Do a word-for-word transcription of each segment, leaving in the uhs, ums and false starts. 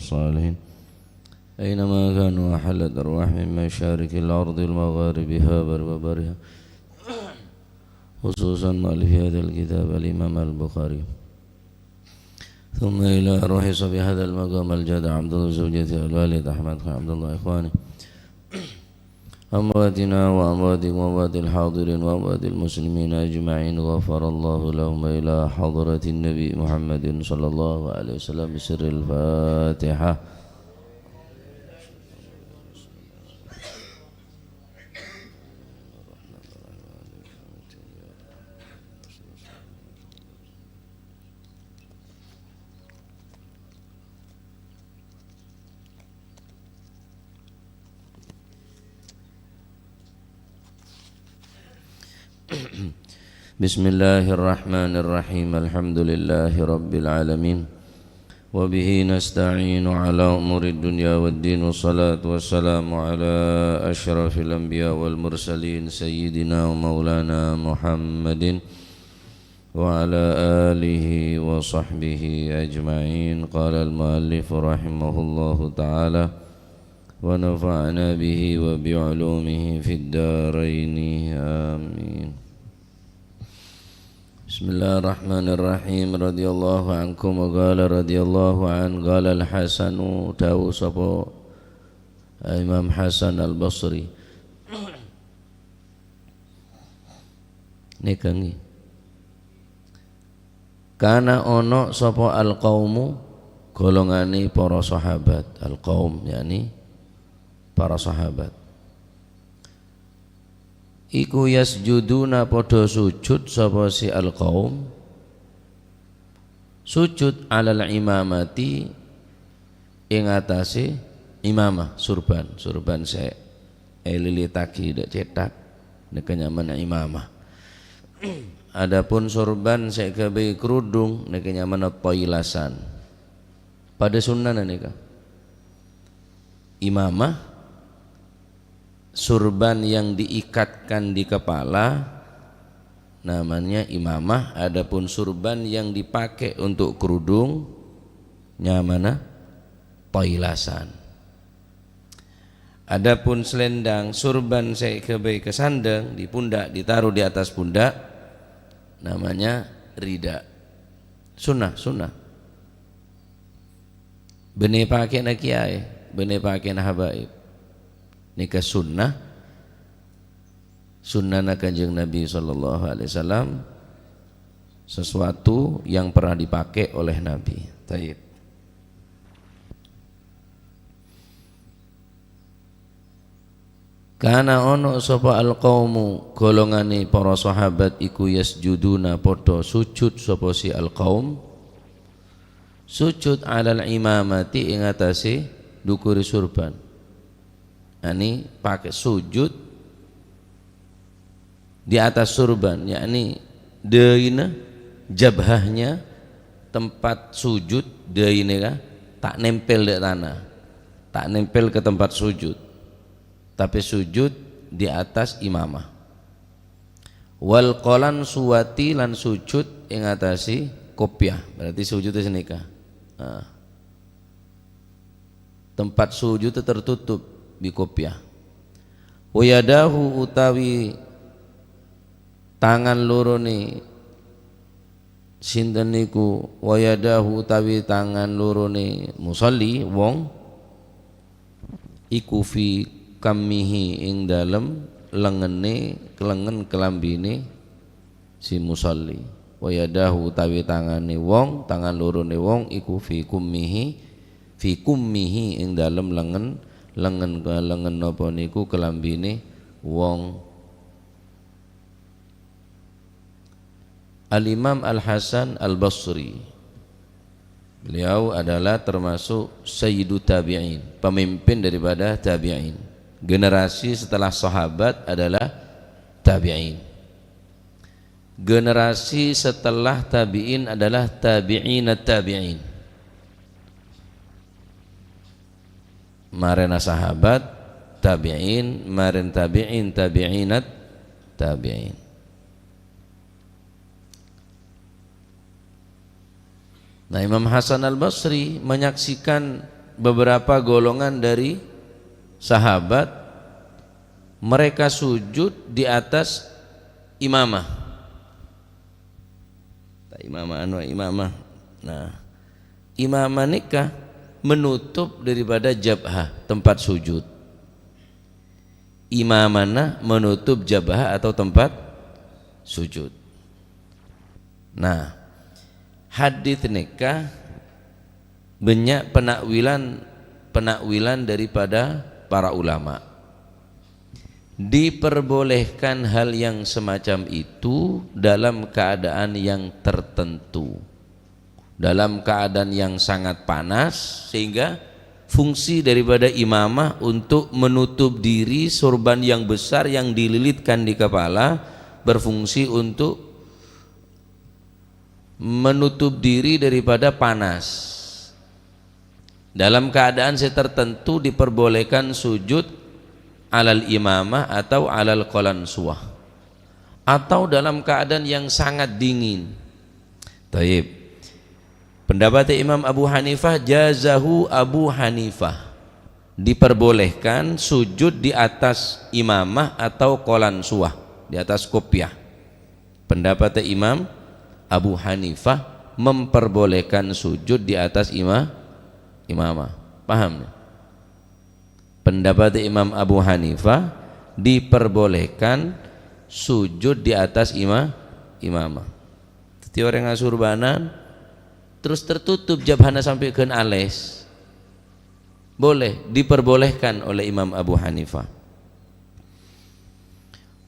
الصالحين. أينما كانوا وحلت أرواحهم من مشارق الأرض ومغاربها وبرها، خصوصا مؤلف هذا الكتاب الإمام البخاري. ثم إلى روح صاحب هذا المقام الجد عبد الله زوجته الوالد أحمد خان عبد الله إخوانه. أمواتنا وأمواتكم وأموات الحاضرين وأموات المسلمين أجمعين، غفر الله لهم، إلى حضرة النبي محمد صلى الله عليه وسلم بسر الفاتحة. بسم الله الرحمن الرحيم. الحمد لله رب العالمين. وبه نستعين على أمور الدنيا والدين. والصلاة والسلام على أشرف الأنبياء والمرسلين سيدنا ومولانا محمد وعلى آله وصحبه أجمعين. قال المؤلف رحمه الله تعالى، ونفعنا به وبعلومه في الدارين. آمين. بسم الله الرحمن الرحيم. رضي الله عنكم. وقال رضي الله عنه، قال الحسن، dâbu sapa Imam Hasan Al-Basri. Nèka ngghi. Kana ono sapa al-qaumu, golonganè para sahabat. Al-qaum, yakni para sahabat. Iku yasjuduna, padha sujud sapa si al-qaum. Sujud alal imamati, ing atase imamah, surban. Surban sè èlilitaghi dâ' cèthak, nèka nyamana imamah. Adapun surban sè èghâbây kerudung, nèka nyamana toilasan. Padâ sunnana nèka. Imamah, surban yang diikatkan di kepala, namanya imamah. Adapun surban yang dipakai untuk kerudung, nyamana toilasan. Adapun selendang, surban sè èghâbây ka sandhâng, di pundak, ditaruh di atas pundak, namanya rida. Sunnah, sunnah. Bânnè pakèna kiyaè, bânnè pakèna habaib. Nèka sunnah, sunnahna Kanjeng Nabi sallallahu alaihi wasallam, sesuatu yang pernah dipakai oleh Nabi. Tayyib. Kana ono sapa al-qaumu, golonganè para sahabat iku yasjuduna, padha sujud sapa si al-qaum, sujud alal imamati, ing atase dhukure surban. Ani pake sujud di atas surban, yakni daina, jabhahnya, tempat sujud daina ka, ta' nempel dek tanah, ta' nempel ke tempat sujud, tapi sujud di atas imamah. Wal qalansuwati, lan sujud ing atasi kopiah, berarti sujud di sini ka. Nah. Tempat sujud tertutup bi kopiah. Wa yadahu, utawi tangan lorone sinten niku, wa yadahu, utawi tangan lorone musalli, wong, iku fi kammihi, ing dalem lengene, kelengen kelambine si musalli. Wa yadahu, utawi tangane wong, tangan lorone wong, iku fi kummihi, fi kummihi, ing dalem lengen, lengen, lengen napa niku kelambine wong. Al-Imam Al-Hasan Al-Basri. Beliau adalah termasuk sayyidu tabi'in, pemimpin daripada tabi'in. Generasi setelah sahabat adalah tabi'in. Generasi setelah tabi'in adalah tabi'inat tabi'in. Marena sahabat, tabi'in, maren tabi'in, tabi'inat tabi'in. Nah, Imam Hasan Al-Basri menyaksikan beberapa golongan dari sahabat, mereka sujud di atas imamah. Ta' imamah, anu, imamah. Nah, imamah nèka menutup daripada jabhah, tempat sujud. Imamana menutup jabhah atau tempat sujud. Nah, hadits nèka bânnya' penakwilan-penakwilan daripada para ulama. Diperbolehkan hal yang semacam itu dalam keadaan yang tertentu, dalam keadaan yang sangat panas, sehingga fungsi daripada imamah untuk menutup diri, sorban yang besar yang dililitkan di kepala, berfungsi untuk menutup diri daripada panas. Dalam keadaan sè tertentu diperbolehkan sujud alal imamah atau alal qalansuwah, atau dalam keadaan yang sangat dingin. Taib. Pendapat Imam Abu Hanifah, jazahu Abu Hanifah, diperbolehkan sujud di atas imamah atau qalansuwah, di atas kopiah. Pendapat Imam Abu Hanifah memperbolehkan sujud di atas ima-, imamah. Paham? Pendapat Imam Abu Hanifah diperbolehkan sujud di atas ima-, imamah. Dhâddhi orèng asurbanan terus tertutup jabhana sampè' ghân alès. Boleh, diperbolehkan oleh Imam Abu Hanifah.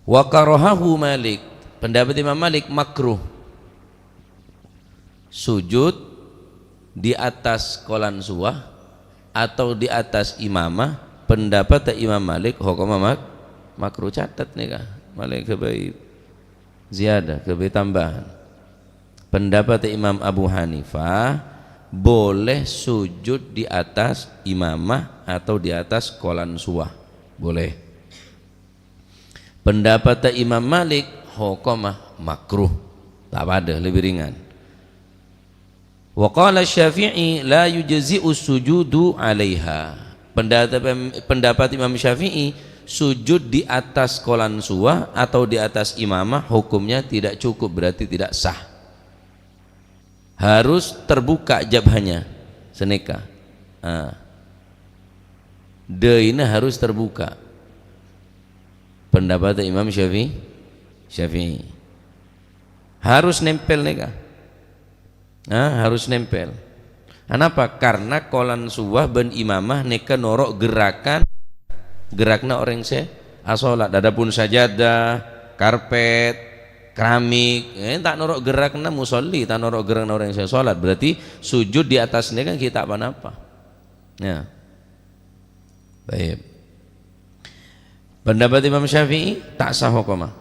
Wa karahahu Malik, pendapat Imam Malik makruh. Sujud di atas qalansuwah atau di atas imamah, pendapat Imam Malik hokoma mak-, makruh. Catet nèka, malè ghâbây ziyadah, ghâbây tambahan. Pendapat Imam Abu Hanifah, boleh sujud di atas imamah atau di atas qalansuwah. Boleh. Pendapat Imam Malik, hokoma makruh. Ta' padâ, lebbi ringan. Wa qala Syafi'i, "La yujzi'u sujudu 'alaiha." Pendapat, pendapat Imam Syafi'i, sujud di atas qalansuwah atau di atas imamah hukumnya tidak cukup, berarti tidak sah. Harus terbuka jabhanya. Sanèka. Ah. Dâina harus terbuka. Pendapat Imam Syafi'i, Syafi'i. Harus nèmpèl nèka. Ah, harus nèmpèl. Anapa? Karena qalansuwah bân imamah nèka noro' gerakan, gerakna orèng sè asolat. Adapun sajadah, karpet, keramik, eh, ta' noro' gerakna musolli, ta' noro' gerakna orèng sè solat. Berarti sujud di atas nèka ghi' ta' pa-napa. Ya. Baik. Pendapat Imam Syafi'i, ta' sah hokoma.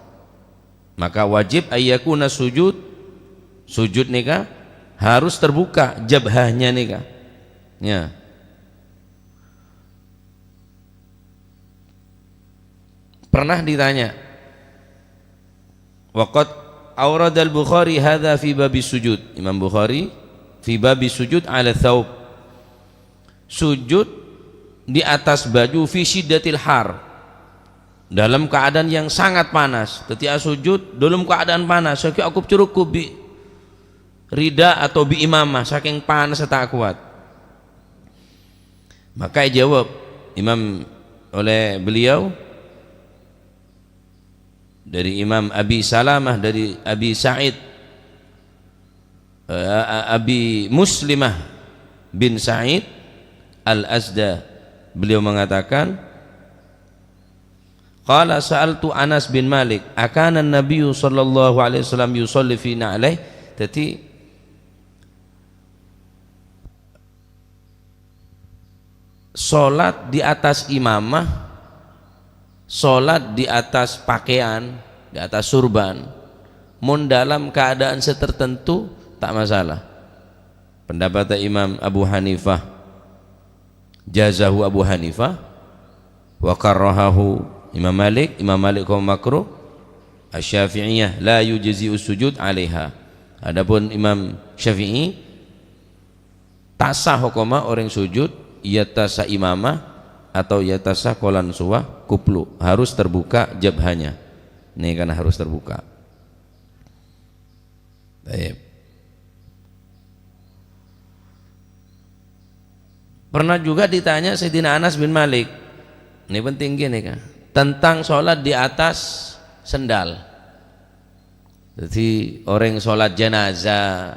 Maka wajib ayyakuna sujud, sujud nèka harus terbuka jabhahnya nèka. Ya. Pernah ditanya, wa qad awradal Bukhari hadza fi babis sujud. Imam Bukhari fi babis sujud 'ala tsaub. Sujud di atas baju fi syiddatil har. Dalam keadaan yang sangat panas. Dhâddhi asujud dalam keadaan panas. Sakèng akop-corokop bi' rida atau bi' imamah. Sakèng panas ta' kowat. Maka èjâwâb Imam, oleh beliau, dari Imam Abi Salamah, dari Abi Sa'id, eh, Abi Muslimah bin Sa'id Al-Azda. Beliau mengatakan, qala sa'altu Anas bin Malik, "Akana Nabiyyu sallallahu alaihi wasallam yusalli fi na'laihi?" Dhâddhi, Salat di atas imamah, salat di atas pakaian, di atas surban, mon dalam keadaan sè tertentu, ta' masalah. Pendapat Imam Abu Hanifah, jazahu Abu Hanifah, wa karrahahu Imam Malik, Imam Malik hukuma makruh, Asy-Syafi'iyah la yujzi'us sujud 'alaiha. Adapun Imam Syafi'i, ta' sah hukuma orèng sujud Yatasa imamah atau yatasa qalansuwah kuplu, harus terbuka jabhanya. Ini kan harus terbuka. Taib. Pernah juga ditanya Sayyidina Anas bin Malik, ini penting gini kan, tentang sholat di atas sendal. Jadi orang sholat jenazah,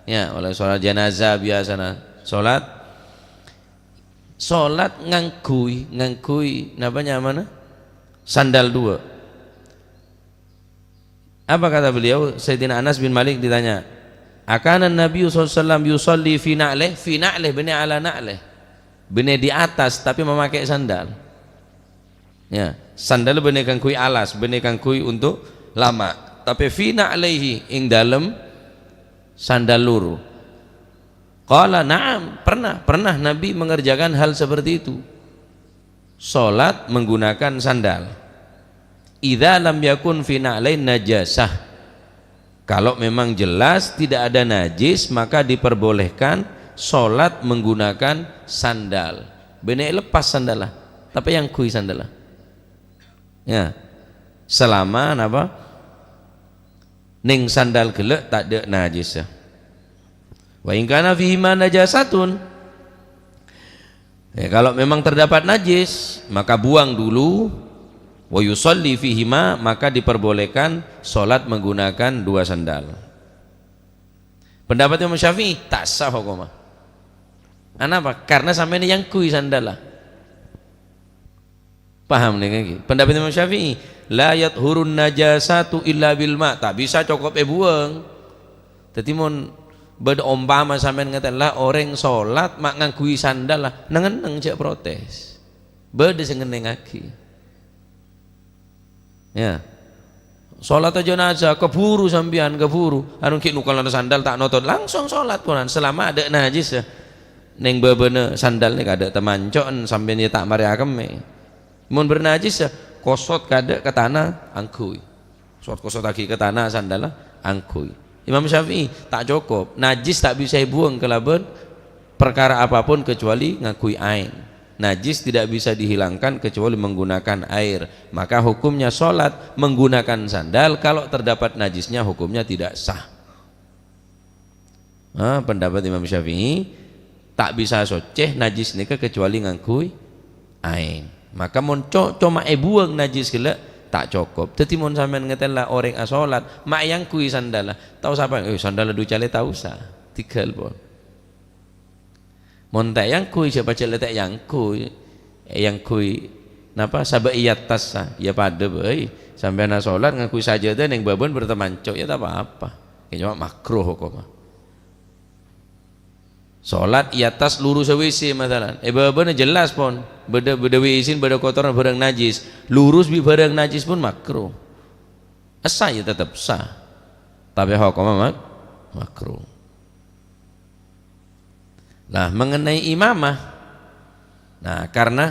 ya, oleh sholat jenazah biasanya sholat, sholat nganggui, nganggui, napa nyamana? Sandal dua. Apa kata beliau? Sayyidina Anas bin Malik ditanya, "Akana Nabi sallallahu alaihi wasallam yusalli fi na'lih?" Fi na'lih, bene ala na'lih. Bene di atas, tapi memakai sandal. Ya, sandal bene kanggui alas, bene kanggui untuk lama. Tapi fi na'laihi, ing dalem sandal luru. Qala, "Na'am, pernah, pernah Nabi mengerjakan hal seperti itu." Sholat menggunakan sandal. Idza lam yakun fi na'lain najasah. Kalau memang jelas tidak ada najis, maka diperbolehkan sholat menggunakan sandal. Bene lepas sandalla, tapi nganggui sandalla. Ya. Selama napa? Ning sandal gellâ' tadâ' najis. Wa in kana fihima najasatun. Ya, kalau memang terdapat najis, maka buang dulu. Wa yusalli fihima, maka diperbolehkan sholat menggunakan dua sandal. Pendapat Imam Syafi'i, ta' sah hukoma. Anapa? Karena sampeyan nganggui sandalla. Paham nèka ngghi? Pendapat Imam Syafi'i, "La yathurun najasatu illa bil ma'." Ta' bisa cokop èbuwâng. Dhâddhi mon bâdâ ompama sampèyan ngètèn, "La, orèng sholat ma' nganggui sandal, la." Neng-enneng jhâ' protes. Bâdâ sè ngennengngaghi. Ya. Sholat jenazah, keburu sampèyan, keburu. Anu ghi' nukalan sandal ta' notot, langsung sholat ponan. Selama adâ' najis, ya. Neng bâbâna sandal nèka adâ' tamanco'en, sampèyan ya ta' marè akemmè. Mon bâdâ najis, ya, kosot kadâ' ka tana, angghuy. Sot-kosottaghi ka tana sandalla, angghuy. Imam Syafi'i, ta' cokop. Najis ta' bisa èbuwâng kalabân parkara apapun kecuali ngangghuy aèng. Najis tidak bisa dihilangkan kecuali menggunakan air. Maka hukumnya sholat menggunakan sandal, kalau terdapat najisnya hukumnya tidak sah. Nah, pendapat Imam Syafi'i, ta' bisa soccè najis nèka kecuali ngangghuy aèng. Maka mon co-, coma èbuwâng najis ghellâ', ta' cokop. Dhâddhi mon sampèyan ngètèn la orèng asholat, ma' èangghuy sandalla. Tao sapa? Eh, sandalla ducale ta' osa. Tèghâl pon. Mon ta' èangghuy, sapa jhâ' la ta' èangghuy. Èangghuy napa? Sabâ' è attassa, ya padâ bhâi. Sampèyan asholat ngangghuy sajâdâ neng bâbâna bâdâ tamanco', ya ta' pa-apa. Kèng coma makruh hukoma. Sholat è attas lurus W C, masalan. È bâbâna jelas pon. Bâdâ, bâdâ W C, bâdâ kotoran, bârâng najis. Lurus bi' bârâng najis pon makruh. Sah ya tetep sah. Tapè hukoma mak-, makruh. Nah, mengenai imamah, nah, karena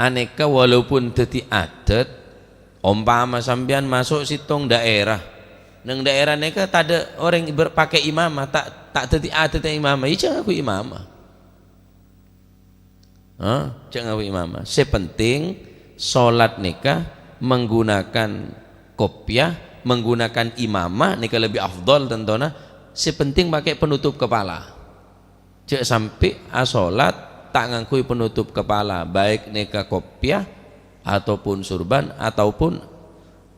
anèka walaupun dhâddhi adat, ompama sampèyan maso' sèttong daerah, neng daerah nèka tadâ' orèng ber-, pakè imamah, ta', ta' dhâddhi adat imamah, ya jhâ' ngangghuy imamah. Hah? Jhâ' ngangghuy imamah. Sè penting, sholat nèka menggunakan kopiah, menggunakan imamah, nèka lebih afdol tantona. Sè penting pakè penutup kepala. Jhâ' sampè' asholat ta' ngangghuy penutup kepala, baik nèka kopiah ataupun surban ataupun,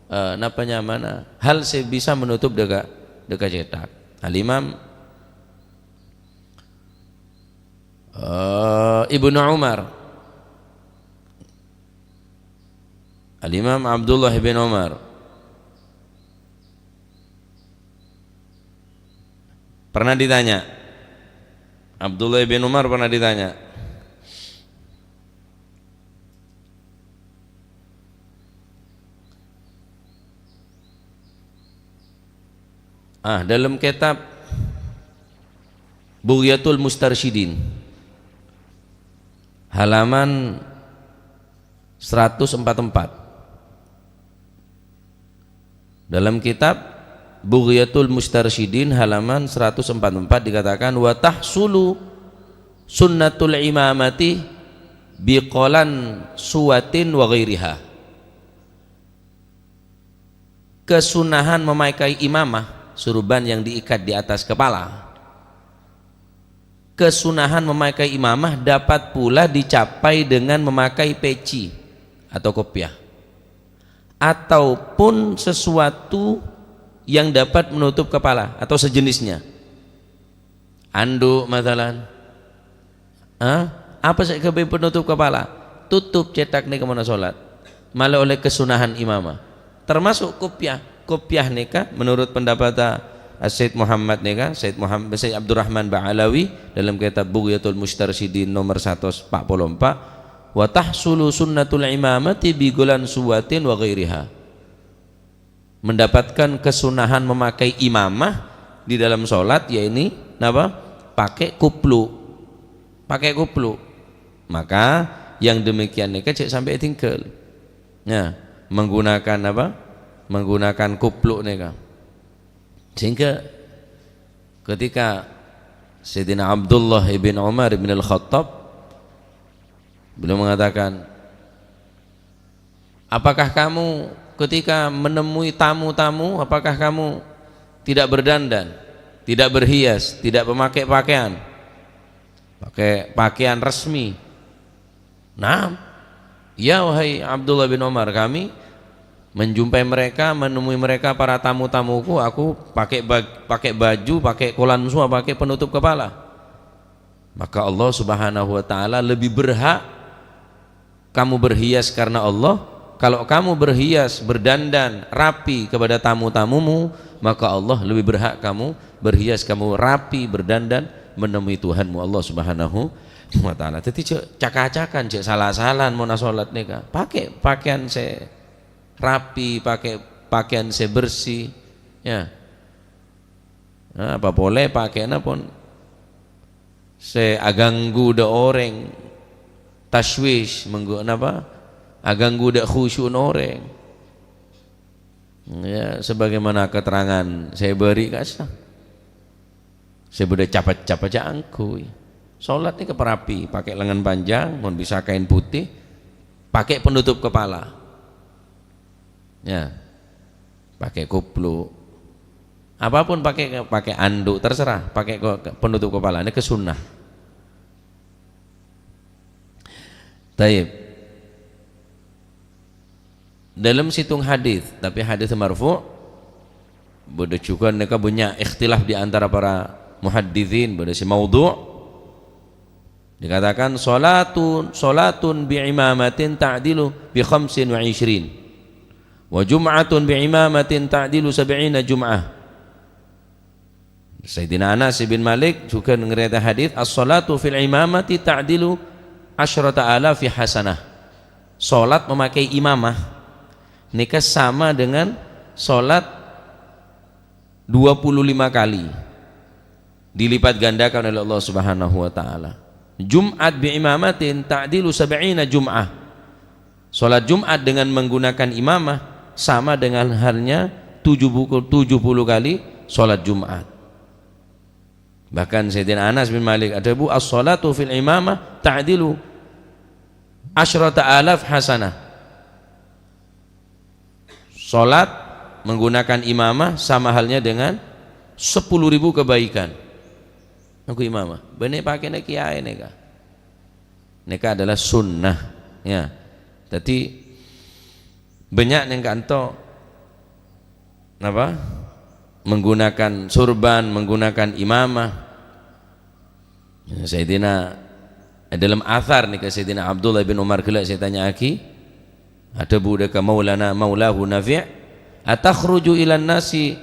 eh, napa nyamana, hal sè bisa menutup dâ' ka, dâ' ka cèthak. Al-Imam Eh, Ibnu Umar. Al-Imam Abdullah bin Umar. Pernah ditanya. Abdullah bin Umar pernah ditanya. Ah, dalam kitab Bughyatul Mustarsyidin, halaman seratus empat empat. Dalam kitab Bughyatul Mustarsyidin, halaman seratus empat empat dikatakan, "Wa tahsulu Sunnatul imamati biqalan suwatin wa ghairiha. Kesunahan memakai imamah, surban yang diikat di atas kepala. Kesunahan memakai imamah dapat pula dicapai dengan memakai peci atau kopiah, ataupun sesuatu yang dapat menutup kepala atau sejenisnya. Anduk, masalan. Hah? Apa sè ghâbây penutup kepala? Tutup cèthak nèka mon asolat. Malè ollè kesunahan imamah. Termasuk kopiah. Kopiah nèka menurut pendapat Sayyid Muhammad nèka, Sayyid Muhammad, Sayyid Abdurrahman Ba'alawi dalam kitab Bughyatul Mustarsyidin nomor seratus empat puluh empat, "Wa tahsulu sunnatul imamati bi ghalan suwatin wa ghairiha." Mendapatkan kesunahan memakai imamah di dalam sholat, ya ini, napa? Pakai kupluk. Pakai kupluk. Maka yang demikian nèka cè' sampè' ètinggal. Ya, menggunakan apa? Menggunakan kupluk nèka. Sehingga ketika Sayyidina Abdullah ibn Umar ibn Al-Khattab, beliau mengatakan, "Apakah kamu ketika menemui tamu-tamu, apakah kamu tidak berdandan, tidak berhias, tidak memakai pakaian, pakai pakaian resmi?" "Naam. Ya, wahai Abdullah bin Umar, kami menjumpai mereka, menemui mereka, para tamu-tamuku, aku pakai bag-, pakai baju, pakai kolan semua, pakai penutup kepala." Maka Allah Subhanahu wa Ta'ala lebih berhak kamu berhias karena Allah. Kalau kamu berhias, berdandan, rapi kepada tamu-tamumu, maka Allah lebih berhak kamu berhias, kamu rapi, berdandan, menemui Tuhanmu Allah Subhanahu wa Ta'ala. Jadi, cè' cak-kacakan, cè' sala-salan mon asolat nèka. Pakai pakaian sè rapi, pakai pakaian sè bersih. Ya. Nah, apa polè pakaianna pon sè aganggu dâ' orèng, tasywish, menggu-, napa? Aganggu dâ' khusyu'na orèng. Ya, sebagaimana keterangan sè bâri' ka'issa'. Sè bâdâ capa-capa jâ' angghuy. Solat nèka parabi, pakai lengan panjang, mon bisa kain putih, pakai penutup kepala. Ya. Pakai kupluk. Apapun pakai, pakai anduk, terserah. Pakai ko-, penutup kepala. Ini kesunnah. Taib. Dalam situng hadis, tapi hadis marfu', bâdâ jhughân nèka bânnya' ikhtilaf di antara para muhadditsin, bâdâ sè maudhu'. Dikatakan, "Salatun, salatun bi imamatin ta'dilu bi khamsin wa ishrin. Wa jum'atun bi imamatin ta'dilu sab'ina jum'ah." Sayyidina Anas bin Malik juga ngriwayat hadis, "As-salatu fil imamati ta'dilu asyrata alafi hasanah." Salat memakai imamah nèka sama dengan salat dua puluh lima kali dilipat gandakan oleh Allah Subhanahu wa Ta'ala. "Jum'at bi imamatin ta'dilu sab'ina jum'ah." Salat Jumat dengan menggunakan imamah sama dengan halnya tujuh buku-, tujuh puluh kali salat Jumat. Bahkan Sayyidina Anas bin Malik adhâbu, "As-salatu fil imamah ta'dilu asyrata alaf hasanah." Salat menggunakan imamah sama halnya dengan sepuluh ribu kebaikan. Nganggo imamah. Bânnè pakèna kèyaè nèka. Nèka adalah sunnah, ya. Jadi, bânnya' nèng kanto, napa? Menggunakan surban, menggunakan imamah. Ya, Sayyidina, dalam athar nèka Sayyidina Abdullah bin Umar ghellâ' sè ètanya'aghi, adhâbu dâ' ka Maulana, Maulahu Nafi', "Atakhruju ilan nasi,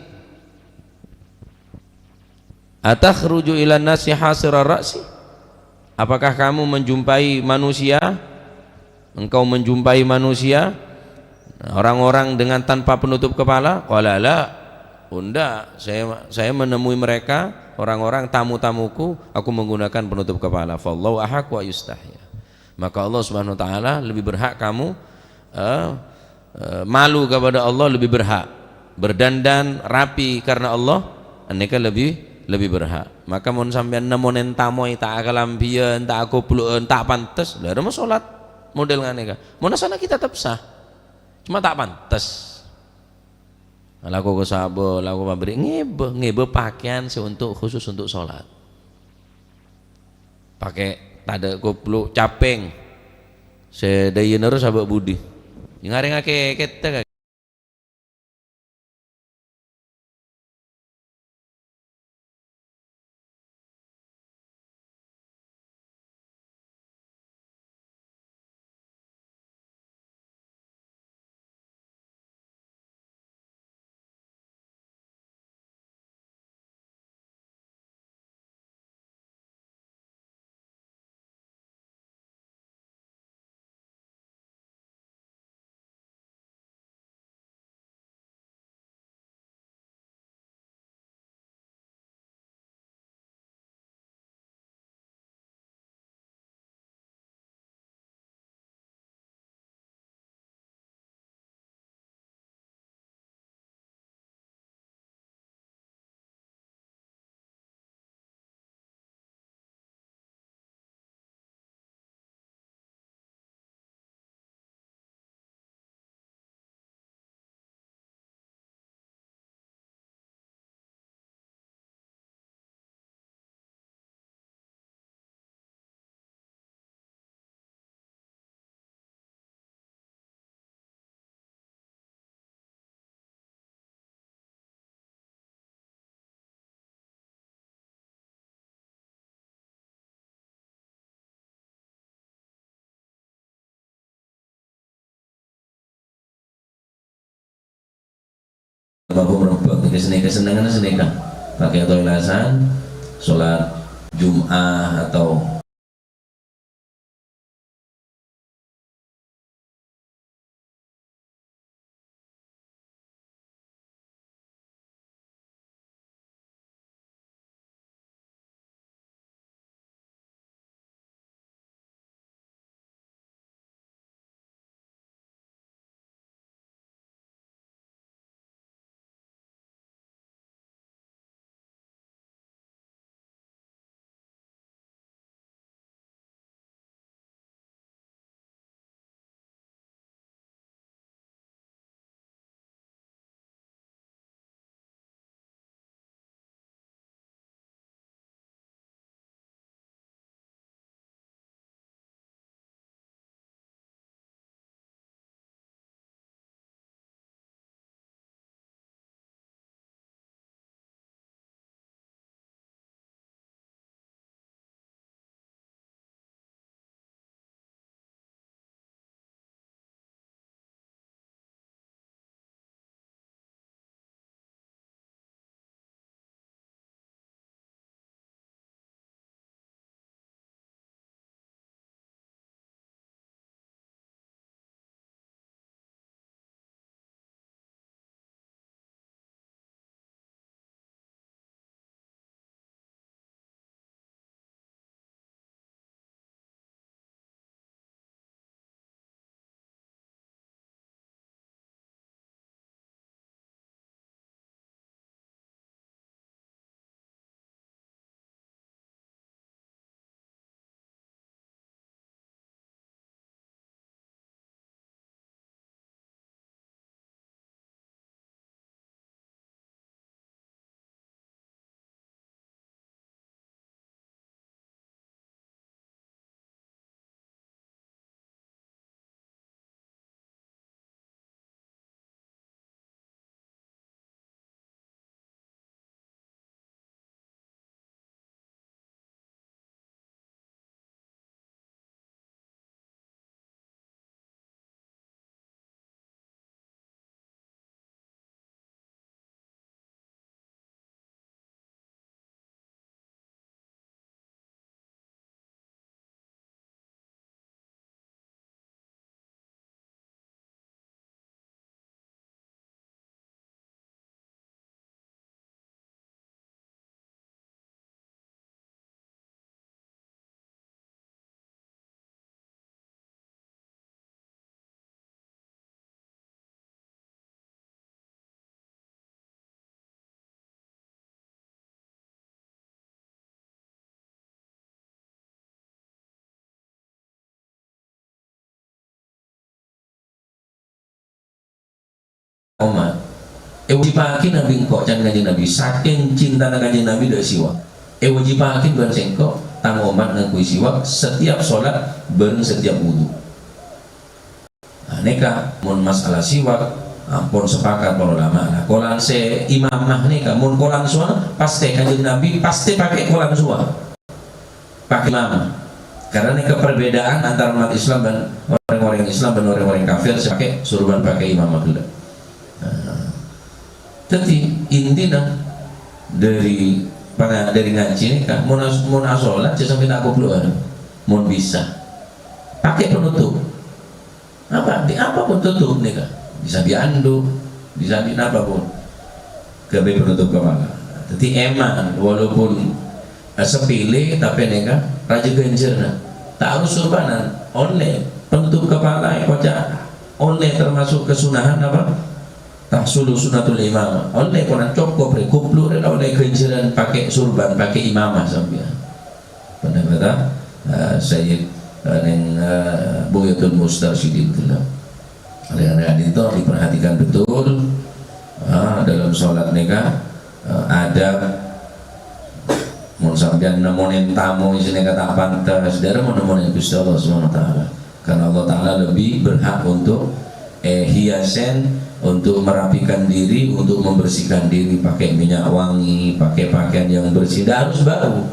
atakhruju ilan nasi hasirar ra'si?" Apakah kamu menjumpai manusia? Engkau menjumpai manusia, orang-orang dengan tanpa penutup kepala? Qala la. Oh, enggak. Saya, saya menemui mereka, orang-orang tamu-tamuku, aku menggunakan penutup kepala. Fallahu ahaqqu wa yustahya. Maka Allah Subhanahu wa Ta'ala lebih berhak kamu, eh, eh, malu kepada Allah lebih berhak. Berdandan rapi karena Allah, anèka lebih lebih berhak. Maka mon sampèyan nemmonè tamoy ta' akalambhiyân, ta' akoblu'ân, ta' pantes, la, rèya mon sholat model nganèka. Mon asalla ghi' tetep sah. Cuma ta' pantes. Alako ka sabâ, alako pabrik, ngibâ, ngibâ pakaian sè untuk, khusus untuk sholat. Pakè tadâ' koblu' capèng. Sè dâ' iyâ nerros abâ' budi. Ngarèngngaghi kèta, kan? Mabuk merebak, jadi seni kesennengan seni kan. Pakai atau ilasan, sholat Jum'ah atau ommat, èwâjibhâghi Nabbhi engko', can Kanjeng Nabbhi, sakèng cintana Kanjeng Nabbhi dâ' siwak, èwâjibhâghi bân sèngko', tang ommat ngangghuy siwak setiap sholat bân setiap wudu. Nah, nèka, mon masalah siwak, ampon sepakat para ulama. Nah, kolan sè imamah nèka, mon kolan sowana, pastè Kanjeng Nabbhi, pastè pakè kolan sowa. Pakè imamah. Karena nèka perbedaan antara umat Islam dan orang-orang Islam dan orang-orang kafir sè pakè surban, pakè imamah ghellâ'. Nah, dhâddhi intina dâri panga-, dâri ngajhi nèka, mon as-, mon asolat, jhâ' sampè' ta' koplok arè, mon bisa. Pakè penutup. Apa? Di apa pun tutup nèka. Bisa bi' andu', bisa bi' napa pun. Ghâbây penutup kepala. Dhâddhi èman, walaupun, eh, sepele, tapè nèka rajâ ghânjhârânna. Ta' harus surbanan. Ollè penutup kepala, èkoca' ollè termasuk kesunahan apa? Tahsulu sunnatul imamah. Ollè konan cokop rè, koplok rè, ollè ghânjhârân pakè surban, pakè imamah sampèyan. Pendapatnya, eh, Sayyid, eh, neng, eh, Bughyatul Mustarsyidin ghellâ'. Rèng-rèng itu diperhatikan betul, ah, dalam sholat nèka, eh, adab. Mon sampèyan nemmonè tamoy sè nèka ta' pantes, dârâmma nemmonè Ghustè Allah Subhanahu wa Ta'ala. Karena Allah Ta'ala lebih berhak untuk, eh, hiasen, untuk merapikan diri, untuk membersihkan diri, pakai minyak wangi, pakai pakaian yang bersih, tidak harus baru.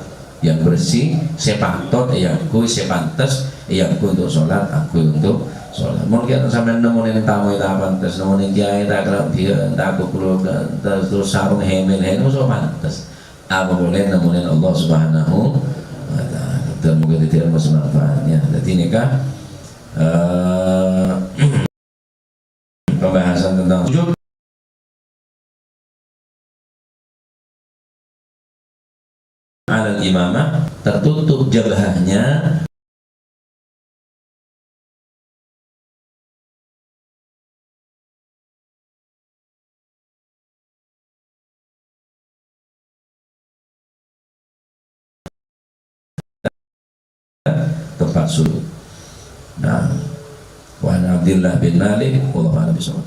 Yang bersih, sè patot èangghuy, sè pantes èangghuy untuk sholat, angghuy untuk sholat. Mon kèya sampèyan nemmonè tamoy ta' pantes, nemmonè kiyaè ta' kalabiyan, ta' koplok, terus, terus sarong hemel, hemel, so pantes. Apa boleh nemmonè Allah Subhanahu wa Ta'ala. Dan mungkin itu yang bermanfaat, ya. Jadi nèka, eh, pembahasan tentang sujud alal imamah, tertutup jabhahnya, tempat sujud. Nah, wa an Abdillah bin Malik, wallahu a'lam bishawab.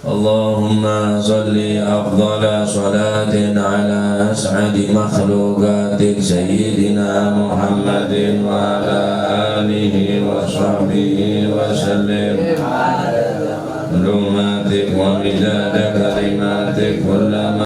اللهم صل أفضل صلاة على أسعد مخلوقاتك سيدنا محمد وعلى آله وصحبه وسلم. حلوماتك ومداد كلماتك كلما